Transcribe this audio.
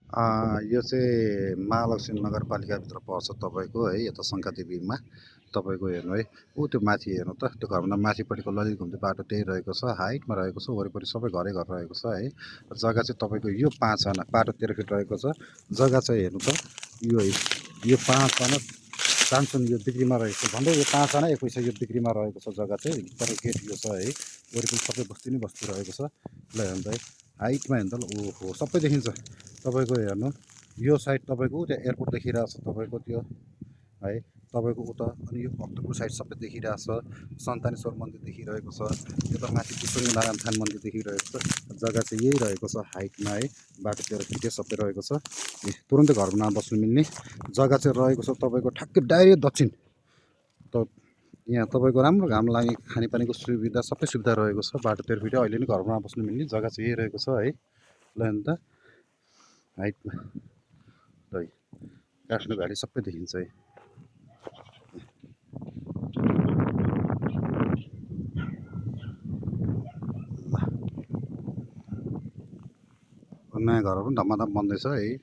यो चाहिँ महालक्ष्मी नगरपालिकाभित्र पर्छ तपाईँको है, यता शङ्कादेवीमा तपाईँको हेर्नु है। त्यो माथि हेर्नु त, त्यो घरभन्दा माथिपट्टिको ललित घुम्ती बाटो त्यही रहेको छ, हाइटमा रहेको छ, वरिपरि सबै घरै घर रहेको छ है। जग्गा चाहिँ तपाईँको यो 5 आना, बाटो 13 फिट रहेको छ। जग्गा चाहिँ हेर्नु त, यो 5 आना सामसुन यो बिक्रीमा रहेको छ, झन्डै यो 5 आना 21 यो बिक्रीमा रहेको छ जग्गा चाहिँ। तर गेट यो छ है, वरिपरि सबै बस्ती नै बस्ती रहेको छ। ल हेर्नु त है, हाइटमा हेर्नु त ल, ओहो सबै देखिन्छ तपाईँको। हेर्नु यो साइड तपाईँको त्यहाँ एयरपोर्ट देखिरहेको छ तपाईँको त्यो है, तपाईँको उता अनि यो भक्तपुर साइड सबै देखिरहेको छ। सन्तानेश्वर मन्दिर देखिरहेको छ, यता माथि विश्वनारायण थान मन्दिर देखिरहेको छ। जग्गा चाहिँ यही रहेको छ हाइटमा है, बाटो 13 फिटे सबै रहेको छ। तुरन्तै घरमा बस्नु मिल्ने जग्गा चाहिँ रहेको छ तपाईँको, ठ्याक्कै डाइरेक्ट दक्षिण त। यहाँ तपाईँको राम्रो घाम लाग्ने खानेपानीको सुविधा सबै सुविधा रहेको छ। बाटो 13 फिटे अहिले नै घरमा बस्नु मिल्ने जग्गा चाहिँ यही रहेको छ है। ल अन्त हाइटमा ल काठमाडौँ भ्याली सबै देखिन्छ है। नयाँ घरहरू पनि धमाधम बन्दैछ है।